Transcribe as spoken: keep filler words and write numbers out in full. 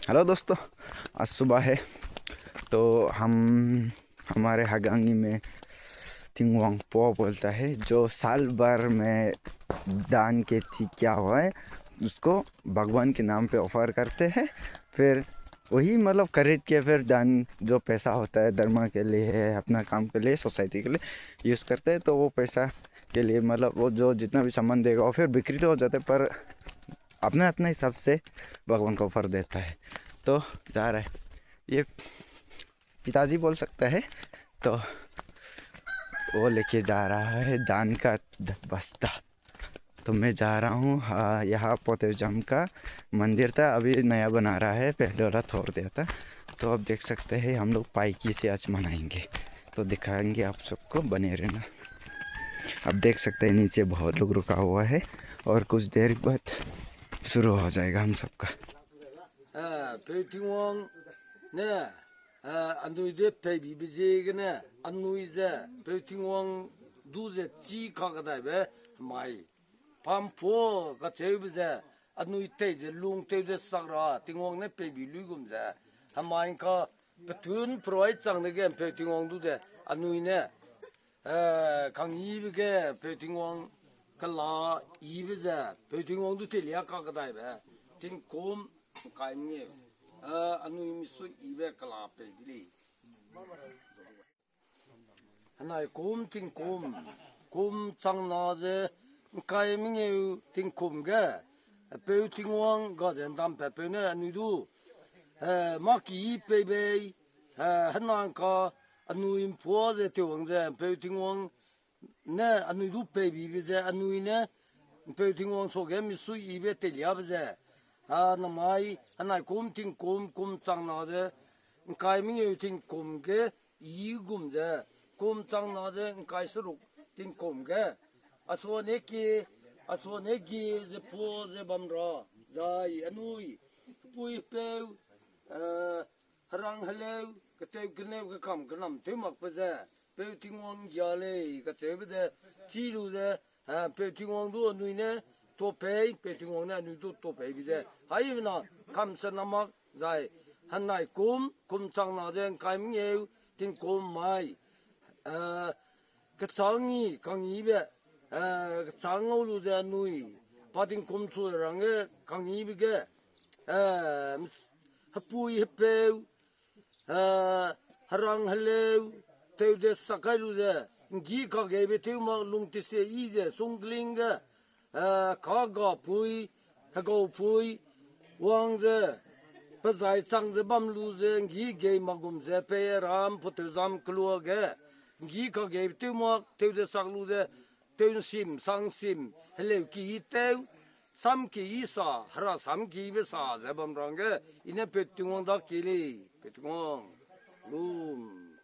हेलो दोस्तों, आज सुबह है, तो हम हमारे हगांगी में टिंगवांग पो बोलता है, जो साल भर में दान के थी क्या हुआ है, उसको भगवान के नाम पे ऑफर करते हैं। फिर वही, मतलब, खरीद के फिर दान, जो पैसा होता है धर्मा के लिए, अपना काम के लिए, सोसाइटी के लिए यूज़ करते हैं। तो वो पैसा के लिए, मतलब, वो जो जितना भी सामान देगा, वो फिर बिक्री तो हो जाता है, पर अपने अपने हिसाब से भगवान को ऑफर देता है। तो जा रहा है ये पिताजी बोल सकता है, तो वो लेके जा रहा है दान का द- बस्ता। तो मैं जा रहा हूँ, हाँ, यहाँ पोतेजाम का मंदिर था, अभी नया बना रहा है, पहले वाला तोड़ दिया था। तो अब देख सकते हैं हम लोग पाइकी से आज मनाएंगे, तो दिखाएंगे आप सबको, बने रहना। आप देख सकते हैं नीचे बहुत लोग रुका हुआ है और कुछ देर बाद शुरू हो जाएगा हम सबका। Eh, Peu Tingwang ne, eh, anui de peibibe ziegene, anui ze Peu Tingwang du ze chi kakadaibe mai pam pua kacheube ze, anui tei ze lungtew de sak ra Tingwang ne peibi luigum ze, hemai ka petun peroi chang dege Peu Tingwang du de, anui ne, eh, kangyibe ge Peu Tingwang kela yibe ze, Peu Tingwang du teilia kakadaibe tingkum kai mengeu, eh, anui misui yibe kela pei di lei. Henai kum tingkum, kum chang na ze ngkai mengeu tingkum ge, Peu Tingwang ga ze ndampat peu ne anui du, eh, mâ ki pei bei, eh, henang ka anui mpua ze tewwang ze Peu Tingwang ne anui du peibibe ze anui ne Peu Tingwang suage misui yibe teiliabe ze, a, namai henai kum tingkum, kum chang na ze ngkai mengeu tingkum ge yi gum ze, kum chang na ze ngkai seruk tingkum ge, a suane kie, a suane gie ze pua ze bam ra, zai anui, pui peu, eh, herang heleu, ketew keneu kekam kenam tew makbe ze, Peu Tingwang gia lei kacheube ze, chi lu ze, eh, Peu Tingwang du anui ne, to pei, Peu Tingwang ne anui du to peibe ze, haibena, kam se na mak zai, henai kum, kum chang na ze ngkai mengeu tingkum mai, eh, kechang i, kangyibe, eh, kechang ngau lu ze anui, pa tingkum chu rangge, kangyibe ge, eh, hepui hepeu, eh, herang heleu, tew de sak kai lu ze, nggi kageibe tew mak lung tise yi ze, sungkling ge, eh, kagapui, hegaupui, wang ze, pezai chang ze bam lu ze, nggi gei mak gum ze, pei ram, poteu zam kelua ge, nggi kageibe tew mak, tew de sak lu ze, tew nsim, sang nsim, heleu ki tew, sam ki sa, hera sam kibe sa ze bam rangge, i ne Peu Tingwang da ki lei, Peu Tingwang. Lum.